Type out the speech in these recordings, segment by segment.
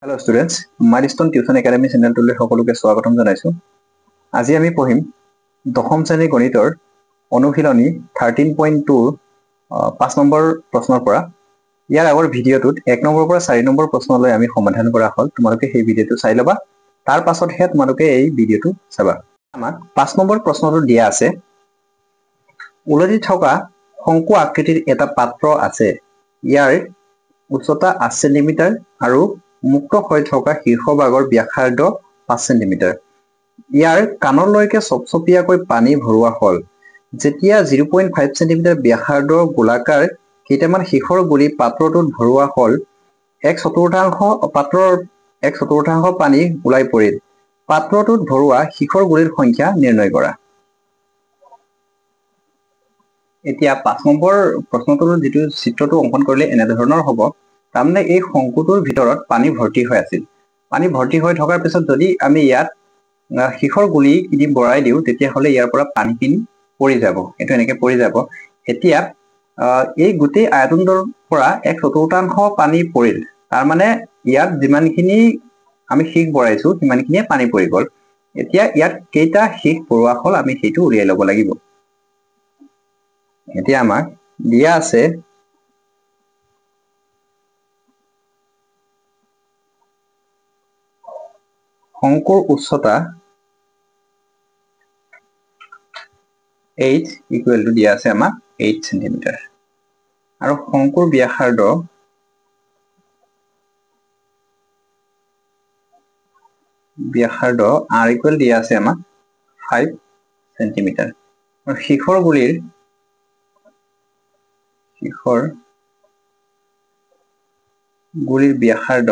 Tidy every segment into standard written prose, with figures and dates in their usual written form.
Hello students, milestone tuition academy চেনেলটোলৈ সকলোকে স্বাগতম জনাইছোঁ। আজি আমি পঢ়িম দশম শ্ৰেণীৰ গণিতৰ অনুশীলনী 13.2 5 নম্বৰ প্ৰশ্নৰ পৰা। ইয়াৰ আগৰ ভিডিঅ'টোত 1 নম্বৰৰ পৰা 4 নম্বৰ প্ৰশ্নলৈ আমি সমাধান কৰা হ'ল, তোমালোকে সেই ভিডিঅ'টো চাই ল'বা, তাৰ পাছতহে তোমালোকে এই ভিডিঅ'টো চাবা। আমাক 5 নম্বৰ প্ৰশ্নটো দিয়া আছে, ওলটি থকা শংকু আকৃতিৰ এটা পাত্ৰ আছে, ইয়াৰ উচ্চতা 8 চেণ্টিমিটাৰ আৰু মুক্ত হৈ থকা শীৰ্ষভাগৰ ব্যাসাৰ্ধ 5 চেণ্টিমিটাৰ। ইয়াৰ কাণলৈকে চপচপীয়াকৈ পানী ভৰোৱা হ'ল। যেতিয়া 0.5 চেণ্টিমিটাৰ ব্যাসাৰ্ধৰ গোলাকাৰ কেইটামান শিখৰ গুলি পাত্ৰটোত ভৰোৱা হ'ল, এক চতুৰ্থাংশ পানী ওলাই পৰিল। পাত্ৰটোত ভৰোৱা শিখৰ গুলিৰ সংখ্যা নিৰ্ণয় কৰা। এতিয়া 5 নম্বৰ প্ৰশ্নটোৰ যিটো চিত্ৰটো অংকন কৰিলে এনেধৰণৰ হ'ব। তাৰমানে এই শংকুটোৰ ভিতৰত পানী ভৰ্তি হৈ আছিল। পানী ভৰ্তি হৈ থকাৰ পিছত যদি আমি ইয়াত শিখৰ গুলি কিনি ভৰাই দিওঁ, তেতিয়াহ'লে ইয়াৰ পৰা পানীখিনি পৰি যাব, এইটো এনেকৈ পৰি যাব। এতিয়া এই গোটেই আয়তনটোৰ পৰা এক চতুৰ্থাংশ পানী পৰিল, তাৰমানে ইয়াত যিমানখিনি আমি শিখ ভৰাইছো সিমানখিনিয়ে পানী পৰি গ'ল। এতিয়া ইয়াত কেইটা শিখ ভৰোৱা হ'ল আমি সেইটো উলিয়াই ল'ব লাগিব। এতিয়া আমাক দিয়া আছে শংকুৰ উচ্চতা h equal to দিয়া আছে আমাক 8 চেণ্টিমিটাৰ আৰু শংকুৰ ব্যাসাৰ্ধ r equal দিয়া আছে আমাক 5 চেণ্টিমিটাৰ আৰু শিখৰ গুলিৰ ব্যাসাৰ্ধ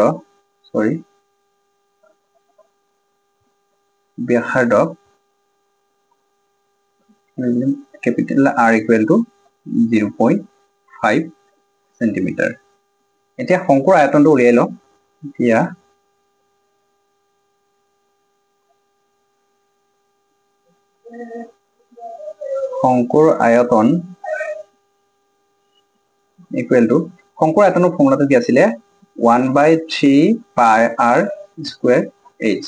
capital R equal to 0.5 centimetre. এতিয়া শংকুৰ আয়তনটো উলিয়াই লওঁ। এতিয়া শংকুৰ আয়তন ইকুৱেল টু, শংকুৰ আয়তনৰ ফৰ্মুলাটো কি আছিলে? 1/3 পাই r square h।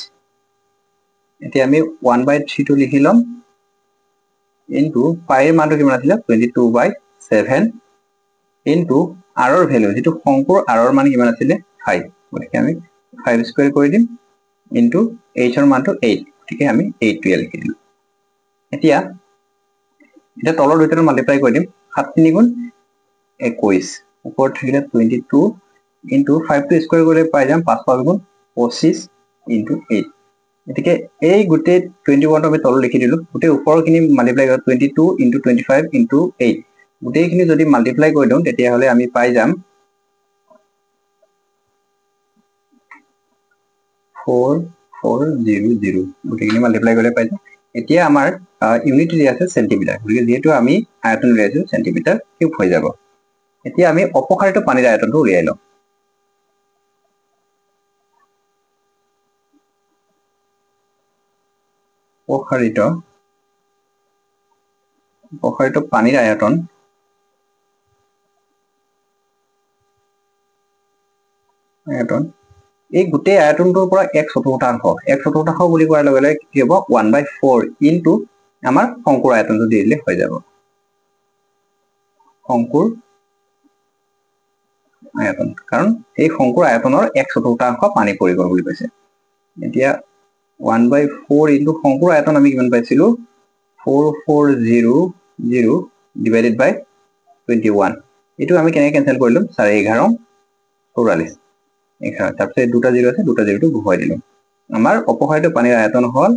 এতিয়া আমি 1/3 টো লিখি ল'ম, ইনটু পাইৰ মানটো কিমান আছিলে 22/7 ইনটু r ৰ ভেলু, যিটো শংকুৰ r ৰ মান কিমান আছিলে 5, গতিকে আমি 5 স্কয়াৰ কৰি দিম, ইনটু h ৰ মানটো 8, গতিকে আমি 8 টো লিখি দিলোঁ। এতিয়া তলৰ দুইটাৰ মাল্টিপ্লাই কৰি দিম, 7 3 গুণ 21, ওপৰত থাকিলে 22 ইনটু 5 টো স্কয়াৰ কৰিলে পাই যাম 5 5 গুণ 25 ইনটু 8। গতিকে এই গোটেই 21 টো আমি তলত লিখি দিলোঁ, গোটেই ওপৰখিনি মাল্টিপ্লাই কৰি 22 ইনটু 25 ইনটু 8, গোটেইখিনি যদি মাল্টিপ্লাই কৰি দিওঁ তেতিয়াহ'লে আমি পাই যাম 4400, গোটেইখিনি মাল্টিপ্লাই কৰিলে পাই যাম। এতিয়া আমাৰ ইউনিট দিয়া আছে চেণ্টিমিটাৰ, গতিকে যিহেতু আমি আয়তন উলিয়াইছোঁ চেণ্টিমিটাৰ কিউব হৈ যাব। এতিয়া আমি অপসাৰিত পানীৰ আয়তনটো উলিয়াই লওঁ। অপসাৰিত পানীৰ আয়তন এই গোটেই আয়তনটোৰ পৰা এক চতুৰ্থাংশ বুলি কোৱাৰ লগে লগে কি হ'ব, 1/4 ইনটু আমাৰ শংকুৰ আয়তনটো দি দিলে হৈ যাব। শংকুৰ আয়তন, কাৰণ এই শংকুৰ আয়তনৰ এক চতুৰ্থাংশ পানী পৰি গ'ল বুলি কৈছে। এতিয়া 1/4 ইনটু শংকুৰ আয়তন আমি কিমান পাইছিলো, 4400 ডিভাইডেড বাই 21। এইটো আমি কেনেকৈ কেনচেল কৰিলোঁ, 4 11 44 11, তাৰপিছত দুটা জিৰ' আছে, দুটা জিৰ'টো বহুৱাই দিলোঁ। আমাৰ অপসাৰিত পানীৰ আয়তন হ'ল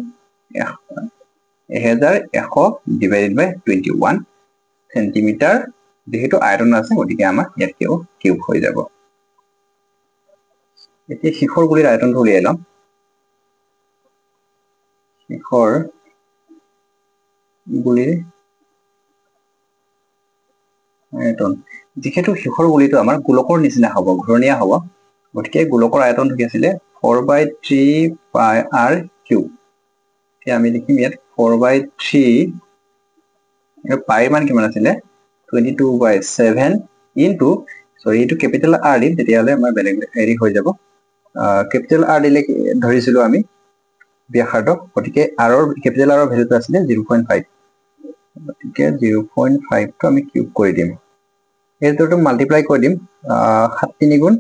1100 ডিভাইডেড বাই 21 চেণ্টিমিটাৰ। যিহেতু আয়তন আছে গতিকে আমাৰ ইয়াত কিউব হৈ যাব। এতিয়া শিখৰ গুলিৰ আয়তনটো উলিয়াই ল'ম। শিখৰ গুলিৰ আয়তন, যিহেতু শিখৰ গুলিটো আমাৰ গোলকৰ নিচিনা হ'ব, ঘূৰণীয়া হ'ব, গতিকে গোলকৰ আয়তনটো কি আছিলে 4/3 পাই r cube. এতিয়া আমি লিখিম ইয়াত 4/3, পাইৰ মান কিমান আছিলে 22/7 ইনটু, এইটো কেপিটেল R দিম, তেতিয়াহ'লে আমাৰ বেলেগ হেৰি হৈ যাব, কেপিটেল আৰ দিলে ধৰিছিলোঁ আমি ব্যাসাৰ্ধ, গতিকে আৰৰ কেপিটেল আৰৰ ভেলুটো আছিলে 0.5, গতিকে 0.5টো আমি কিউব কৰি দিম। এই দুটো মাল্টিপ্লাই কৰি দিম, 7 3 গুণ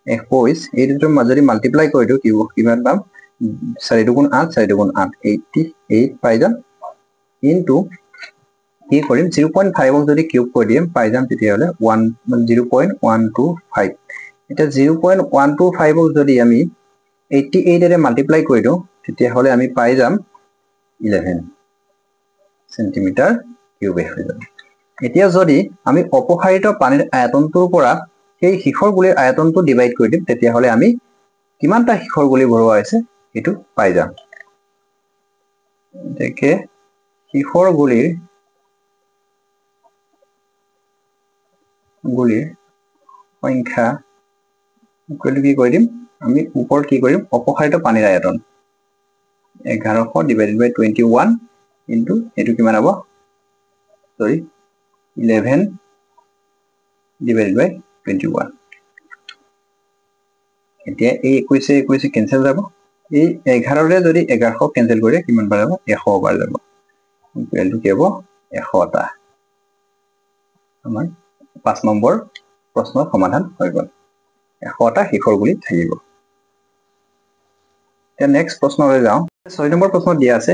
21, এই দুটোৰ যদি মাল্টিপ্লাই কৰি দিওঁ কিউব কিমান পাম, 4 2 গুণ 8, 4 2 গুণ 8, 88 পাই যাম। ইনটু কি কৰিম, 0.5ক যদি কিউব কৰি দিম পাই যাম তেতিয়াহ'লে 0.125। এতিয়া 0.125ক যদি আমি 88-এৰে মাল্টিপ্লাই কৰি দিওঁ তেতিয়াহ'লে আমি পাই যাম 11 চেণ্টিমিটাৰ কিউবে হৈ যাব। এতিয়া যদি আমি অপসাৰিত পানীৰ আয়তনটোৰ পৰা সেই শিখৰ গুলিৰ আয়তনটো ডিভাইড কৰি দিম তেতিয়াহ'লে আমি কিমানটা শিখৰ গুলি ভৰোৱা হৈছে সেইটো পাই যাম। গতিকে শিখৰ গুলিৰ সংখ্যা কি কৰি দিম আমি, ওপৰত কি কৰিম, অপসাৰিত পানীৰ আয়তন 1100 ডিভাইডেড বাই 21 ইনটু এইটো কিমান হ'ব, চৰি 11 ডিভাইডেড বাই 21। এতিয়া এই 21 21 কেঞ্চেল যাব, এই 11ৰে যদি 1100 কেঞ্চেল কৰে কিমান বাৰ যাব, 100 বাৰ যাব। ইকুৱেলটো কি হ'ব, 100টা। আমাৰ 5 নম্বৰ প্ৰশ্নৰ সমাধান হৈ গ'ল, 100টা শিখৰ গুলি থাকিব। এতিয়া নেক্সট প্ৰশ্নলৈ যাওঁ। 6 নম্বৰ প্ৰশ্ন দিয়া আছে,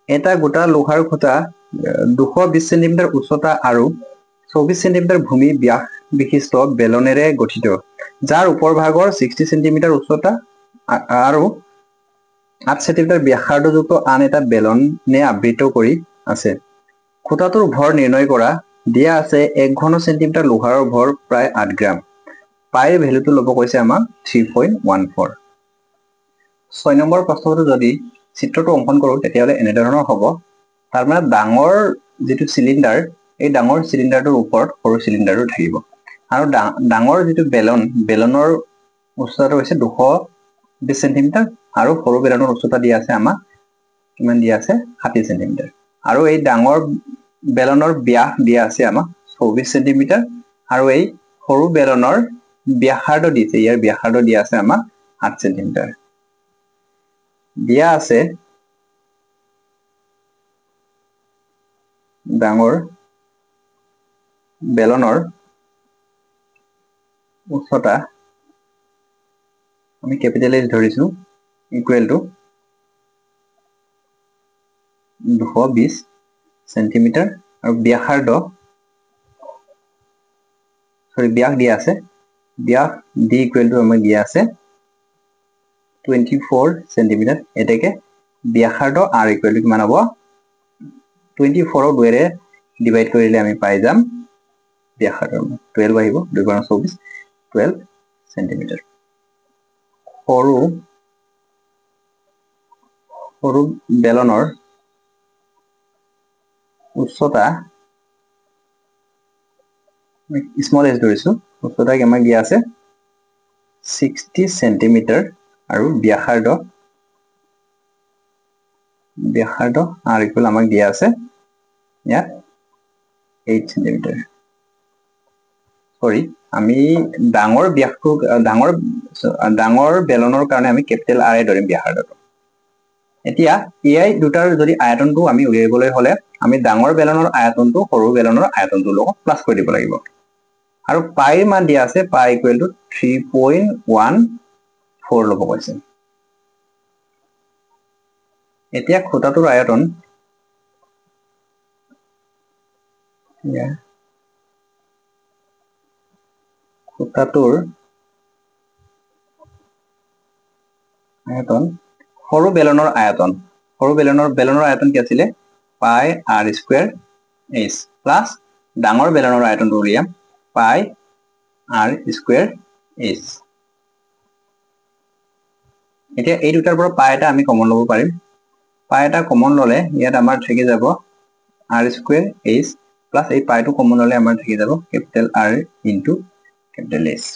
এটা গোটা লোহাৰ খুঁটা 220 চেণ্টিমিটাৰ উচ্চতা আৰু 24 চেণ্টিমিটাৰ ভূমি ব্যাস বিশিষ্ট বেলনেৰে গঠিত, যাৰ ওপৰ ভাগৰ 60 চেণ্টিমিটাৰ উচ্চতা আৰু 8 চেণ্টিমিটাৰ ব্যাসাৰ্ধযুক্ত আন এটা বেলনে আবৃত কৰি আছে। খুঁটাটোৰ ভৰ নিৰ্ণয় কৰা। দিয়া আছে 1 ঘন চেণ্টিমিটাৰ লোহাৰৰ ভৰ প্ৰায় 8 গ্ৰাম। পাইৰ ভেলুটো ল'ব কৈছে আমাক 3.14। 6 নম্বৰ প্ৰশ্নটো যদি চিত্ৰটো অংকন কৰোঁ তেতিয়াহ'লে এনেধৰণৰ হ'ব। তাৰমানে ডাঙৰ যিটো চিলিণ্ডাৰ, এই ডাঙৰ চিলিণ্ডাৰটোৰ ওপৰত সৰু চিলিণ্ডাৰটো থাকিব, আৰু ডাঙৰ যিটো বেলন, বেলনৰ উচ্চতাটো হৈছে 220 চেণ্টিমিটাৰ আৰু সৰু বেলনৰ উচ্চতা দিয়া আছে আমাক কিমান দিয়া আছে, 60 চেণ্টিমিটাৰ। আৰু এই ডাঙৰ বেলনৰ ব্যাস দিয়া আছে আমাক 24 চেণ্টিমিটাৰ আৰু এই সৰু বেলনৰ ব্যাসাৰ্ধ দিছে, ইয়াৰ ব্যাসাৰ্ধ দিয়া আছে আমাক 8 চেণ্টিমিটাৰ। দিয়া আছে ডাঙৰ বেলনৰ উচ্চতা আমি কেপিটেল এইচ ধৰিছো ইকুৱেল টু 220 চেণ্টিমিটাৰ আৰু ব্যাসাৰ্ধ, চৰি ব্যাস দিয়া আছে, ব্যাস ডি ইকুৱেল টু আমাক দিয়া আছে 24 চেণ্টিমিটাৰ। এতেকে ব্যাসাৰ্ধ আৰ ইকুৱেল টু কিমান হ'ব, 24 দুৱেৰে ডিভাইড কৰিলে আমি পাই যাম ব্যাসাৰ্ধ 12 আহিব, 2 গুণ 24, 12 চেণ্টিমিটাৰ। সৰু সৰু বেলনৰ উচ্চতা স্মল এছ ধৰিছো, উচ্চতা আমাক দিয়া আছে 60 চেণ্টিমিটাৰ আৰু ব্যাসাৰ্ধ আৰ ইকুৱেল আমাক দিয়া আছে ইয়াত 8 চেণ্টিমিটাৰ। চৰি, আমি ডাঙৰ ব্যাসটো ডাঙৰ বেলনৰ কাৰণে আমি কেপিটেল আৰ এ ধৰিম ব্যাসাৰ্ধটো। এতিয়া এই দুটাৰ যদি আয়তনটো আমি উলিয়াবলৈ হ'লে আমি ডাঙৰ বেলনৰ আয়তনটো সৰু বেলনৰ আয়তনটোৰ লগত প্লাছ কৰি দিব লাগিব। আৰু পাইৰ মান দিয়া আছে পাই ইকুৱেল টু 3.14 ল'ব কৈছে। এতিয়া খুঁটাটোৰ আয়তন খুঁটাটোৰ আয়তন সৰু বেলনৰ আয়তন, সৰু বেলনৰ আয়তন কি আছিলে, pi r square h plus ডাঙৰ বেলনৰ আয়তনটো উলিয়াম পাই আৰ স্কুৱেৰ এইচ। এতিয়া এই দুটাৰ পৰা পাই এটা আমি কমন ল'ব পাৰিম। পাই এটা কমন ল'লে ইয়াত আমাৰ থাকি যাব আৰ স্কুৱেৰ এইচ প্লাছ এই পাইটো কমন ল'লে আমাৰ থাকি যাব capital R into capital H.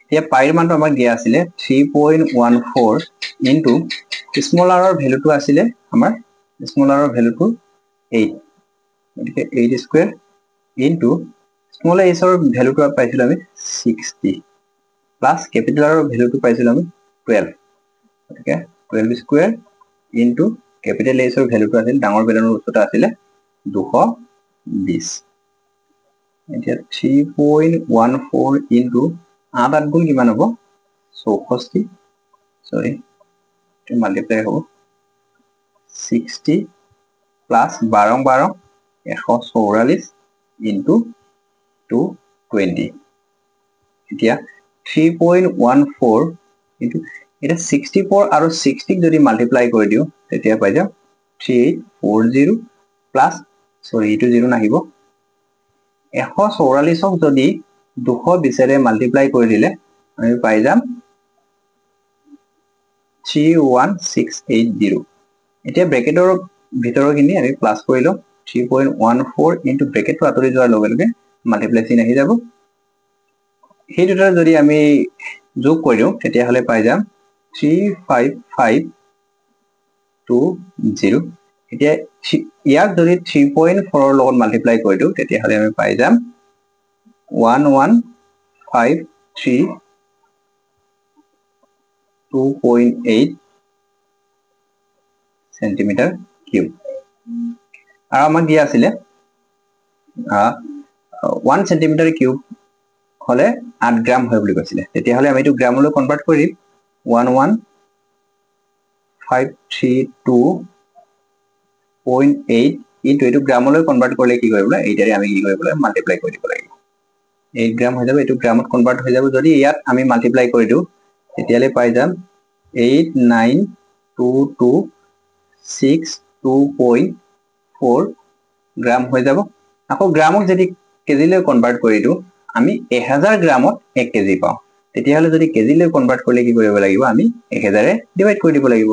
এতিয়া পাইৰ মানটো আমাক দিয়া আছিলে 3.14 ইনটু স্মল আৰৰ ভেলুটো আছিলে আমাৰ স্মল আৰৰ ভেলুটো 8, গতিকে 8 স্কুৱেৰ ইনটু স্মল এইচৰ ভেলুটো পাইছিলোঁ আমি 60, প্লাছ কেপিটেল আৰৰ ভেলুটো পাইছিলোঁ আমি 12, গতিকে 12 স্কুৱেৰ ইনটু কেপিটেল এইচৰ ভেলুটো আছিল, ডাঙৰ বেলুনৰ উচ্চতা আছিলে 220। এতিয়া 3.14 ইনটু 8 8 গুণ কিমান হ'ব, 64, চৰি মাল্টিপ্লাই হ'ব 60 প্লাছ 12 12 144 ইনটু 220। এতিয়া 3.14 ইনটু এতিয়া 64 আৰু 60 যদি মাল্টিপ্লাই কৰি দিওঁ তেতিয়া পাই যাম 3840 প্লাছ, চৰি এইটো জিৰ' নাহিব, 144 যদি 220 মাল্টিপ্লাই কৰি দিলে আমি পাই যাম 31680। এতিয়া ব্ৰেকেটৰ ভিতৰখিনি আমি প্লাছ কৰি লওঁ, 3.14 ইনটু ব্ৰেকেটটো আঁতৰি যোৱাৰ লগে লগে মাল্টিপ্লাই চিন আহি যাব। সেই দুটাৰ যদি আমি যোগ কৰি দিওঁ তেতিয়াহ'লে পাই যাম 35520। এতিয়া ইয়াক যদি 3.4 লগত মাল্টিপ্লাই কৰি দিওঁ তেতিয়াহ'লে আমি পাই যাম 11532.8 চেণ্টিমিটাৰ কিউব। আৰু আমাক দিয়া আছিলে 1 চেণ্টিমিটাৰ কিউব হ'লে 8 গ্ৰাম হয় বুলি কৈছিলে, তেতিয়াহ'লে আমি এইটো গ্ৰামলৈ কনভাৰ্ট কৰি দিম, 11532.8 ইনটু এইটো গ্ৰামলৈ কনভাৰ্ট কৰিলে কি কৰিব লাগে, এইটাৰে আমি কি কৰিব লাগে, মাল্টিপ্লাই কৰি দিব লাগিব। 8 গ্ৰাম হৈ যাব, এইটো গ্ৰামত কনভাৰ্ট হৈ যাব। যদি ইয়াত আমি মাল্টিপ্লাই কৰি দিওঁ তেতিয়াহ'লে পাই যাম 892262.4 গ্ৰাম হৈ যাব। আকৌ গ্ৰামক যদি কেজিলৈ কনভাৰ্ট কৰি দিওঁ আমি 1000 গ্ৰামত 1 কেজি পাওঁ, তেতিয়াহ'লে যদি কেজিলৈ কনভাৰ্ট কৰিলে কি কৰিব লাগিব, আমি 1000 ডিভাইড কৰি দিব লাগিব,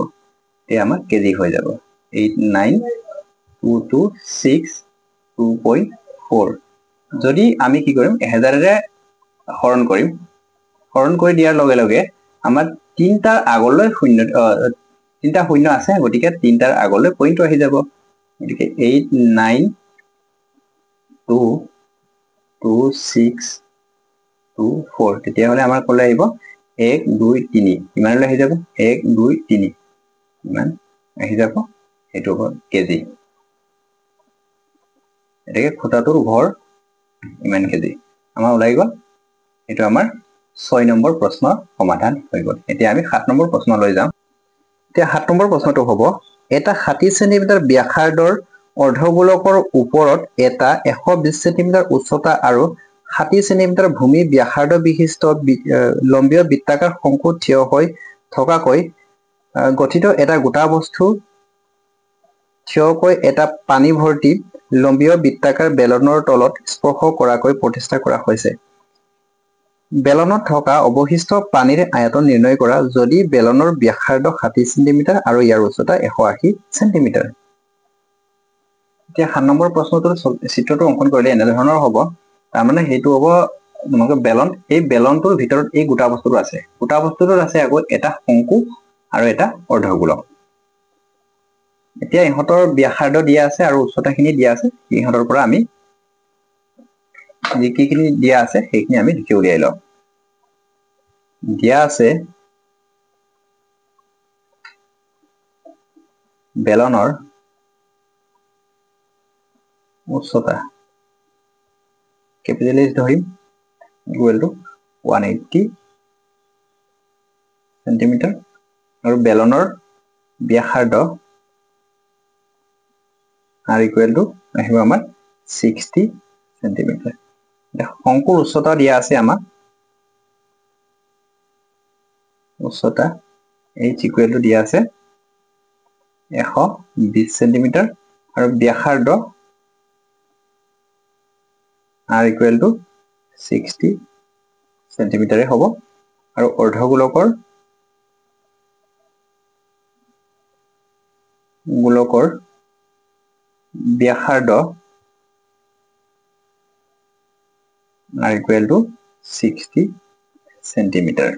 তেতিয়া আমাৰ কেজি হৈ যাব 892262.4। যদি আমি কি কৰিম, 1000 হৰণ কৰিম, হৰণ কৰি দিয়াৰ লগে লগে আমাৰ তিনিটাৰ আগলৈ শূন্য, তিনিটা শূন্য আছে, গতিকে তিনিটাৰ আগলৈ পইণ্টটো আহি যাব, গতিকে 8922624। তেতিয়াহ'লে আমাৰ ক'লৈ আহিব 1 2 3, ইমানলৈ আহি যাব 1 2 3 ইমান আহি যাব, সেইটো হ'ব কেজি। এতেকে খুঁটাটোৰ ভৰ ইমান কেজি আমাৰ ওলাই গ'ল। এইটো আমাৰ 6 নম্বৰ প্ৰশ্নৰ সমাধান হৈ গ'ল। এতিয়া আমি 7 নম্বৰ প্ৰশ্নলৈ যাওঁ। এতিয়া 7 নম্বৰ প্ৰশ্নটো হ'ব, এটা 60 চেণ্টিমিটাৰ ব্যাসাৰ্ধৰ অৰ্ধগোলকৰ ওপৰত এটা 120 চেণ্টিমিটাৰ উচ্চতা আৰু 60 চেণ্টিমিটাৰ ভূমি ব্যাসাৰ্ধ বিশিষ্ট লম্বীয় বৃত্তাকাৰ শংকু থিয় হৈ থকাকৈ গঠিত এটা গোটা বস্তু থিয়কৈ এটা পানী ভৰ্তি লম্বীয় বৃত্তাকাৰ বেলনৰ তলত স্পৰ্শ কৰাকৈ প্ৰতিষ্ঠা কৰা হৈছে। বেলনত থকা অৱশিষ্ট পানীৰ আয়তন নিৰ্ণয় কৰা যদি বেলনৰ ব্যাসাৰ্ধ 60 চেণ্টিমিটাৰ আৰু ইয়াৰ উচ্চতা 180 চেণ্টিমিটাৰ। এতিয়া 7 নম্বৰ প্ৰশ্নটোৰ চিত্ৰটো অংকন কৰিলে এনেধৰণৰ হ'ব, তাৰমানে সেইটো হ'ব তোমালোকে বেলন, এই বেলনটোৰ ভিতৰত এই গোটা বস্তুটো আছে, গোটা বস্তুটোত আছে আকৌ এটা শংকু আৰু এটা অৰ্ধগোলক। এতিয়া ইহঁতৰ ব্যাসাৰ্ধ দিয়া আছে আৰু উচ্চতাখিনি দিয়া আছে, ইহঁতৰ পৰা আমি যিখিনি দিয়া আছে সেইখিনি আমি লিখি উলিয়াই লওঁ। দিয়া আছে বেলনৰ উচ্চতা কেপিটেল এইচ ধৰিম ইকুৱেল টু 180 চেণ্টিমিটাৰ আৰু বেলনৰ ব্যাসাৰ্ধ আৰ ইকুৱেল টু আহিব আমাৰ 60 চেণ্টিমিটাৰ। শংকুৰ উচ্চতা দিয়া আছে আমাক, উচ্চতা এইচ ইকুৱেল টু দিয়া আছে 120 চেণ্টিমিটাৰ আৰু ব্যাসাৰ্ধ আৰ ইকুৱেল টু 60 চেণ্টিমিটাৰে হ'ব। আৰু অৰ্ধগোলকৰ গোলকৰ ব্যাসাৰ্ধ আৰ ইকুৱেল টু 60 চেণ্টিমিটাৰ।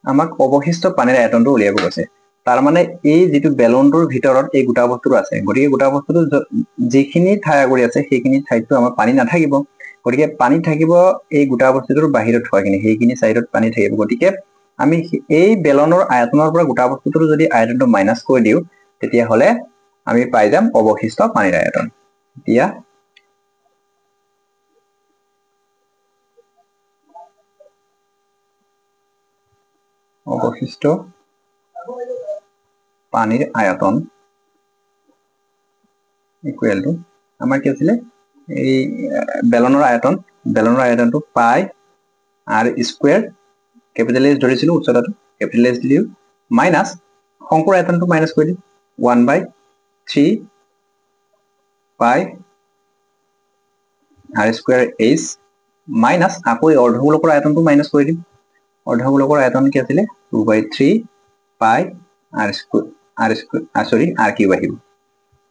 আমাক অৱশিষ্ট পানীৰ আয়তনটো উলিয়াব কৈছে, তাৰমানে এই যিটো বেলুনটোৰ ভিতৰত এই গোটা বস্তুটো আছে, গতিকে গোটা বস্তুটো যিখিনি ঠাই আগুৰি আছে সেইখিনি ঠাইততো আমাৰ পানী নাথাকিব, গতিকে পানী থাকিব এই গোটা বস্তুটোৰ বাহিৰত থকাখিনি, সেইখিনি চাইডত পানী থাকিব। গতিকে আমি এই বেলনৰ আয়তনৰ পৰা গোটা বস্তুটোৰ যদি আয়তনটো মাইনাছ কৰি দিওঁ, তেতিয়াহ'লে আমি পাই যাম অৱশিষ্ট পানীৰ আয়তন। এতিয়া অৱশিষ্ট পানীৰ আয়তন ইকুৱেল টু আমাৰ কি আছিলে, এই বেলনৰ আয়তন, বেলনৰ আয়তনটো pi r square, capital H ধৰিছিলোঁ উচ্চতাটো, কেপিটেল এইচ দিলোঁ, মাইনাছ শংকুৰ আয়তনটো মাইনাছ কৰি দিম 1/3 pi r square h minus আকৌ এই অৰ্ধগোলকৰ আয়তনটো মাইনাছ কৰি দিম। অৰ্ধগোলকৰ আয়তন কি আছিলে, 2/3 pi r square r cube আহিব।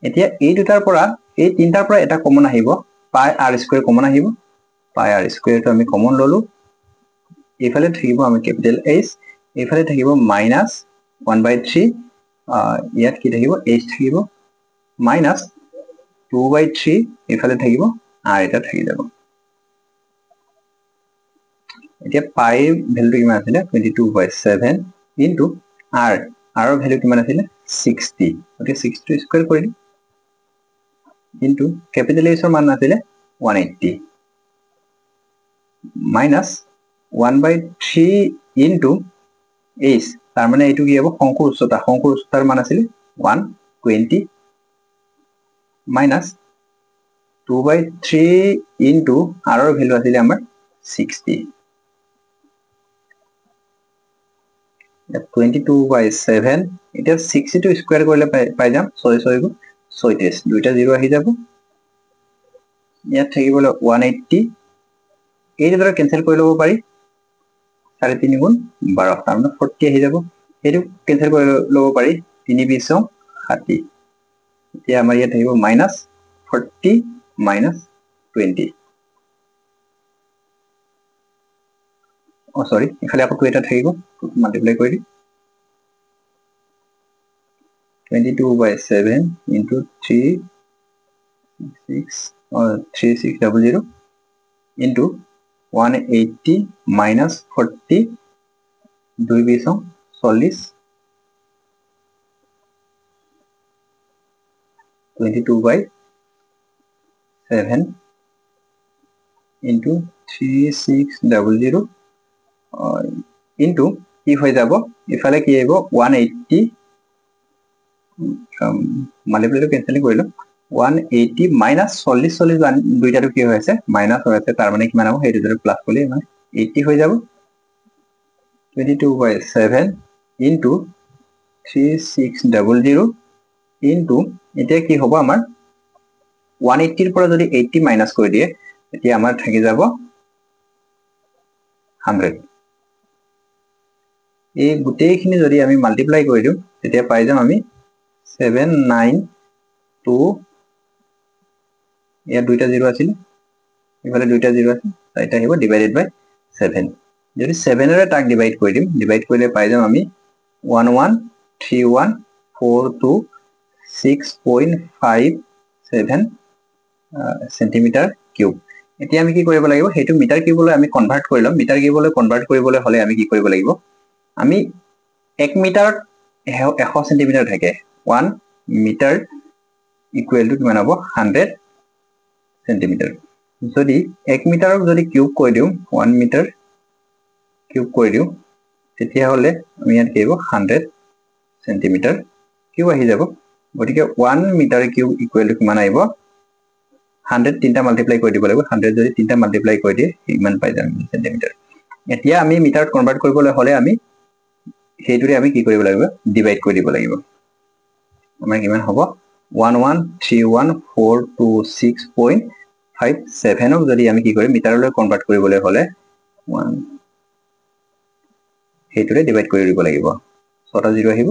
এতিয়া এই দুটাৰ পৰা, এই তিনিটাৰ পৰা এটা কমন আহিব, পাই আৰ স্কুৱেৰ কমন আহিব। পাই আৰ স্কুৱেৰটো আমি কমন ল'লোঁ, এইফালে থাকিব আমি কেপিটেল এইচ, এইফালে থাকিব মাইনাছ 1/3, ইয়াত কি থাকিব, এইচ থাকিব, মাইনাছ 2/3 এইফালে থাকিব আৰ এটা থাকি যাব। এতিয়া পাইৰ ভেলুটো কিমান আছিলে, 22/7 ইনটু আৰ, আৰৰ ভেলু কিমান আছিলে 60, গতিকে 60 স্কুৱেৰ কৰি দিম, ইনটু কেপিটেল এইচৰ মান আছিলে 180 মাইনাছ 1/3 ইনটু এইচ, তাৰমানে এইটো কি হ'ব, শংকুৰ উচ্চতা, শংকুৰ উচ্চতাৰ মান আছিলে 120 মাইনাছ 2/3 ইনটু আৰৰ ভেলু আছিলে আমাৰ 60, 22/7। এতিয়া 60 স্কুৱেৰ কৰিলে পাই যাম 6 6 36, দুইটা জিৰ' আহি যাব। ইয়াত থাকিবলৈ 180, এই দুটা কেঞ্চেল কৰি ল'ব পাৰি, 3.5 × 12, তাৰমানে 40 আহি যাব। সেইটো কেঞ্চেল কৰি ল'ব পাৰি, 3 × 20 60। এতিয়া আমাৰ ইয়াত থাকিব মাইনাছ 40 মাইনাছ 20, অ' চৰি, ইফালে আকৌ 2 এটা থাকিব, মাল্টিপ্লাই কৰি দিম, 22/7 into 3600 into 180 minus 40, 2 × 20 40, 22/7 into 3600 into কি হৈ যাব, ইফালে কি আহিব 180, মাল্টিপ্লাইটো কেঞ্চেল কৰি ল'ম, 180 মাইনাছ 40 40 দুইটাটো কি হৈ আছে, মাইনাছ হৈ আছে, তাৰমানে কিমান হ'ব, সেই দুটাটো প্লাছ কৰিলে মানে 80 হৈ যাব। 22/7 ইনটু 3600 ইনটু এতিয়া কি হ'ব আমাৰ 180ৰ পৰা যদি 80 মাইনাছ কৰি দিয়ে, তেতিয়া আমাৰ থাকি যাব 100। এই গোটেইখিনি যদি আমি মাল্টিপ্লাই কৰি দিওঁ, তেতিয়া পাই যাম আমি 792, ইয়াত দুইটা জিৰ' আছিলে, ইফালে দুইটা জিৰ' আছে, চাৰিটা আহিব, ডিভাইডেড বাই 7। যদি 7-ৰে তাক ডিভাইড কৰি দিম, ডিভাইড কৰিলে পাই যাম আমি 1131426.57 চেণ্টিমিটাৰ কিউব। এতিয়া আমি কি কৰিব লাগিব, সেইটো মিটাৰ কিউবলৈ আমি কনভাৰ্ট কৰি ল'ম। মিটাৰ কিউবলৈ কনভাৰ্ট কৰিবলৈ হ'লে আমি কি কৰিব লাগিব, আমি 1 মিটাৰত 100 চেণ্টিমিটাৰ থাকে, 1 মিটাৰ ইকুৱেল টু কিমান হ'ব, 100 চেণ্টিমিটাৰ। যদি 1 মিটাৰক যদি কিউব কৰি দিওঁ, 1 মিটাৰ কিউব কৰি দিওঁ, তেতিয়াহ'লে আমি ইয়াত কি আহিব, 100 চেণ্টিমিটাৰ কিউব আহি যাব। গতিকে 1 মিটাৰ কিউব ইকুৱেল টু কিমান আহিব, 100 তিনিটা মাল্টিপ্লাই কৰি দিব লাগিব, 100 যদি তিনিটা মাল্টিপ্লাই কৰি দিয়ে ইমান পাই যাম চেণ্টিমিটাৰ। এতিয়া আমি মিটাৰত কনভাৰ্ট কৰিবলৈ হ'লে আমি সেইটোৰে আমি কি কৰিব লাগিব, ডিভাইড কৰি দিব লাগিব। আমাৰ কিমান হ'ব, 1131426.57 যদি আমি কি কৰিম, মিটাৰলৈ কনভাৰ্ট কৰিবলৈ হ'লে 1 সেইটোৰে ডিভাইড কৰি দিব লাগিব, 6টা জিৰ' আহিব।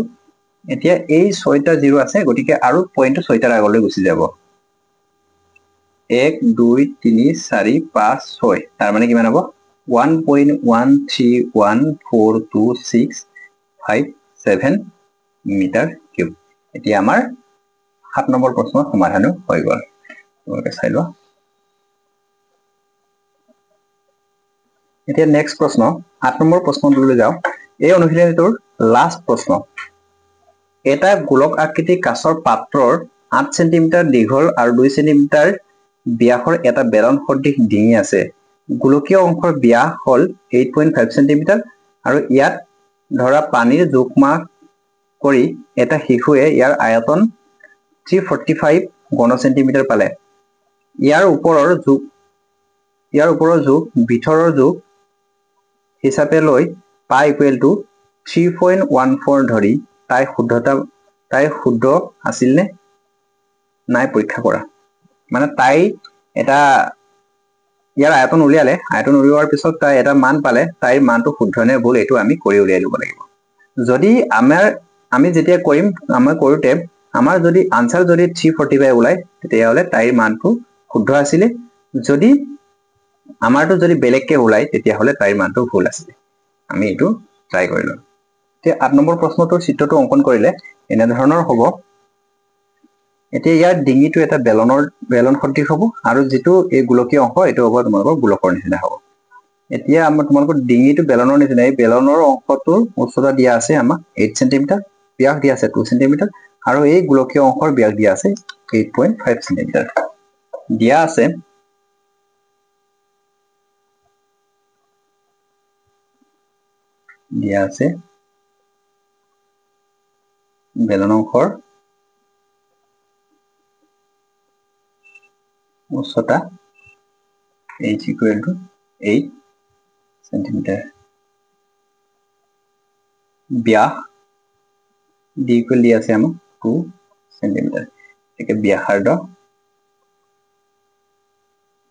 এতিয়া এই 6টা জিৰ' আছে, গতিকে আৰু পইণ্টটো 6টাৰ আগলৈ গুচি যাব, 1 2 3 4 5 6, তাৰমানে কিমান হ'ব, 1.1314265 মিটাৰ কিউব। এতিয়া আমাৰ 7 নম্বৰ প্ৰশ্নৰ সমাধানো হৈ গ'ল। তোমালোকে চাই লোৱা। এতিয়া নেক্সট প্ৰশ্ন 8 নম্বৰ প্ৰশ্নটোলৈ যাওঁ। এই অনুশীলনীটোৰ লাষ্ট প্ৰশ্ন। এটা গোলক আকৃতিৰ কাঁচৰ পাত্ৰৰ 8 চেণ্টিমিটাৰ দীঘল আৰু 2 চেণ্টিমিটাৰ ব্যাসৰ এটা বেলন সদৃশ ডিঙি আছে। গোলকীয় অংশৰ ব্যাস হ'ল 8.5 চেণ্টিমিটাৰ আৰু ইয়াত ধৰা পানীৰ জোখ-মাখ কৰি এটা শিশুৱে ইয়াৰ আয়তন 345 ঘন চেণ্টিমিটাৰ পালে। ইয়াৰ ওপৰৰ জোখ ভিতৰৰ জোখ হিচাপে লৈ পাই ইকুৱেল টু 3.14 ধৰি তাই শুদ্ধ আছিল নে নাই পৰীক্ষা কৰা। মানে তাই এটা ইয়াৰ আয়তন উলিয়ালে, আয়তন উলিওৱাৰ পিছত তাই এটা মান পালে, তাইৰ মানটো শুদ্ধ নে ভুল এইটো আমি কৰি উলিয়াই ল'ব লাগিব। যদি আমি যেতিয়া কৰিম, আমাৰ কৰোঁতে আমাৰ যদি আনচাৰ যদি 345 ওলায় তেতিয়াহ'লে তাইৰ মানটো শুদ্ধ আছিলে, যদি আমাৰটো যদি বেলেগকে ওলায় তেতিয়াহ'লে তাইৰ মানটো ভুল আছিলে। আমি এইটো ট্ৰাই কৰি ল'ম। এতিয়া 8 নম্বৰ প্ৰশ্নটোৰ চিত্ৰটো অংকন কৰিলে এনেধৰণৰ হ'ব। এতিয়া ইয়াৰ ডিঙিটো এটা বেলন সদৃশ হ'ব আৰু যিটো এই গোলকীয় অংশ এইটো হ'ব তোমালোকৰ গোলকৰ নিচিনা হ'ব। এতিয়া আমাৰ তোমালোকৰ ডিঙিটো বেলনৰ নিচিনা, এই বেলনৰ অংশটোৰ উচ্চতা দিয়া আছে আমাক 8 চেণ্টিমিটাৰ, ব্যাস দিয়া আছে 2 চেণ্টিমিটাৰ আৰু এই গোলকীয় অংশৰ ব্যাস দিয়া আছে 8.5 চেণ্টিমিটাৰ দিয়া আছে। দিয়া আছে বেলন অংশৰ উচ্চতা h equal to 8 centimetre, Vyas d equal দিয়া আছে আমাক 2 চেণ্টিমিটাৰ। গতিকে ব্যাসাৰ্ধ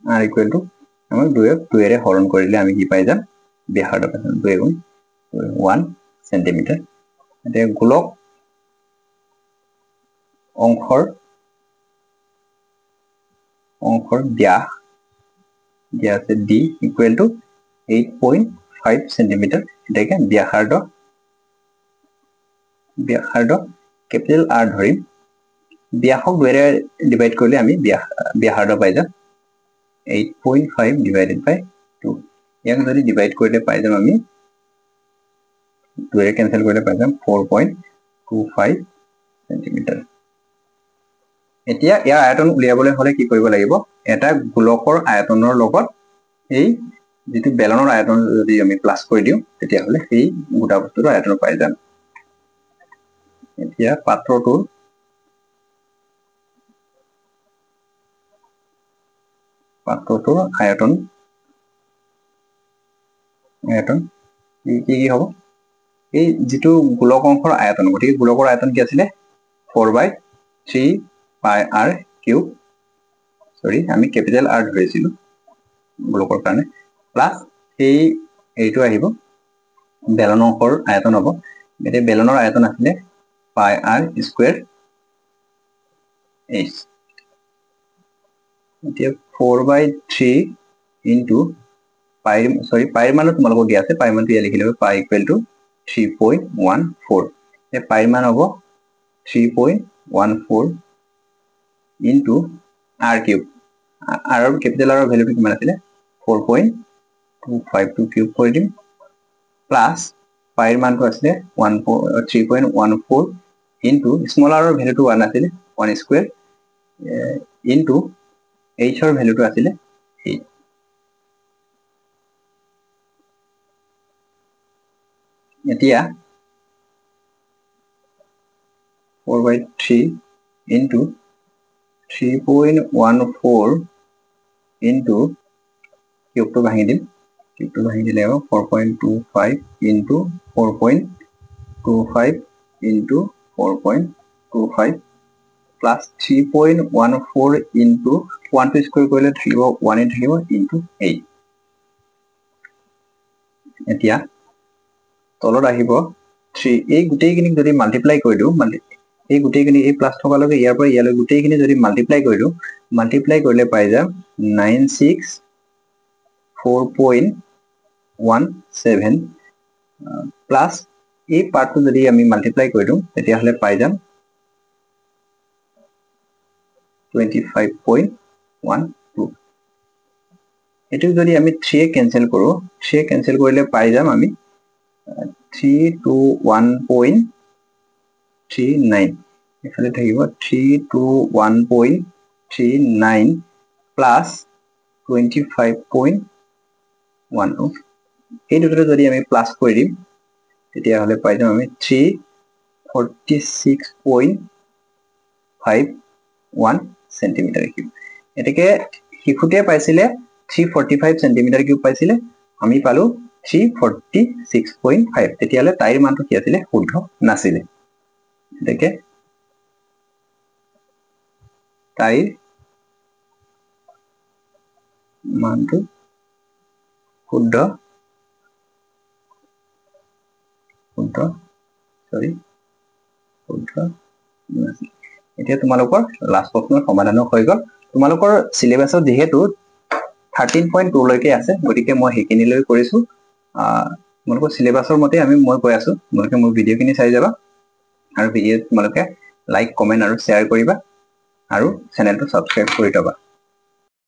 r equal to আমাক দুয়েৰে হৰণ কৰিলে আমি কি পাই যাম, ব্যাসাৰ্ধ পাই যাম 2 গুণ 1 চেণ্টিমিটাৰ। এতিয়া গোলক অংশৰ ব্যাস দিয়া আছে d equal to 8.5 centimetre. এটাকে ব্যাসাৰ্ধ কেপিটেল আৰ ধৰিম, ব্যাসক দুয়েৰে ডিভাইড কৰিলে আমি ব্যাসাৰ্ধ পাই যাম 8.5 ডিভাইডেড বাই 2। ইয়াক যদি ডিভাইড কৰিলে পাই যাম আমি, দুয়েৰে কেনচেল কৰিলে পাই যাম 4.25 চেণ্টিমিটাৰ। এতিয়া ইয়াৰ আয়তন উলিয়াবলৈ হ'লে কি কৰিব লাগিব, এটা গোলকৰ আয়তনৰ লগত এই যিটো বেলনৰ আয়তন যদি আমি প্লাছ কৰি দিওঁ তেতিয়াহ'লে সেই গোটা বস্তুটোৰ আয়তন পাই যাম। এতিয়া পাত্ৰটোৰ আয়তন কি কি হ'ব, এই যিটো গোলক অংশৰ আয়তন, গতিকে গোলকৰ আয়তন কি আছিলে 4/3 পাই আৰ কিউব, চৰি আমি কেপিটেল আৰ ধৰিছিলো গোলকৰ কাৰণে, প্লাছ সেই এইটো আহিব বেলন অংশৰ আয়তন হ'ব। এতিয়া বেলনৰ আয়তন আছিলে পাই আৰ স্কুৱেৰ এইচ। এতিয়া 4/3 ইনটু পাইৰ, চৰি পাইৰ মানো তোমালোকক দিয়া আছে, পাইৰ মানটো ইয়াত লিখি ল'ব পাই ইকুৱেল টু 3.14। এই পাইৰ মান হ'ব 3.14 ইনটু আৰ কিউব, আৰৰ কেপিটেল আৰৰ ভেলুটো কিমান আছিলে 4.252 কিউব কৰি দিম, প্লাছ পাইৰ মানটো আছিলে 3.14 ইনটু স্মল আৰৰ ভেলুটো 1 আছিলে 1 স্কুৱেৰ ইনটু এইচৰ ভেলুটো আছিলে 8। এতিয়া 4/3 ইনটু 3.14 ইনটু কিউবটো ভাঙি দিম, কিউবটো ভাঙি দিলে হ'ব 4.25 ইনটু 4.25 ইনটু 4.25 প্লাছ 3.14 ইনটু 1 টো স্কুৱেৰ কৰিলে থাকিব 1 থাকিব ইনটু 8। এতিয়া তলত আহিব 3, এই গোটেইখিনিক যদি মাল্টিপ্লাই কৰি দিওঁ, এই গোটেইখিনি এই প্লাছ থকালৈকে ইয়াৰ পৰা ইয়ালৈ গোটেইখিনি যদি মাল্টিপ্লাই কৰি দিওঁ, মাল্টিপ্লাই কৰিলে পাই যাম 964.17 প্লাছ এই পাৰ্টটো যদি আমি মাল্টিপ্লাই কৰি দিওঁ তেতিয়াহ'লে পাই যাম 25.12। এইটো যদি আমি 3 কেনসেল কৰো, 3 কেনসেল কৰিলে পাই যাম আমি 321.39। এখানে থাকিব 321.39 প্লাস 25.12। এই দুটোতে যদি আমি প্লাস কৰি দিম তেতিয়াহ'লে পাই যাম আমি 346.51 চেণ্টিমিটাৰ কিউব। এতেকে শিশুটিয়ে পাইছিলে 345 চেণ্টিমিটাৰ কিউব পাইছিলে, আমি পালো 346.5। তেতিয়াহ'লে তাইৰ মানটো কি আছিলে? শুদ্ধ নাছিলে। এতেকে তাইৰ মানটো শুদ্ধ শুদ্ধ সৰি শুদ্ধ নাছিল। এতিয়া তোমালোকৰ লাষ্ট প্ৰশ্নৰ সমাধানো হৈ গ'ল। তোমালোকৰ চিলেবাছত যিহেতু 13.2 লৈকে আছে, গতিকে মই সেইখিনিলৈ কৰিছো। তোমালোকৰ চিলেবাছৰ মতে মই কৈ আছো, তোমালোকে মোৰ ভিডিঅ'খিনি চাই যাবা আৰু ভিডিঅ' তোমালোকে লাইক, কমেণ্ট আৰু শ্বেয়াৰ কৰিবা আৰু চেনেলটো ছাবস্ক্ৰাইব কৰি থবা।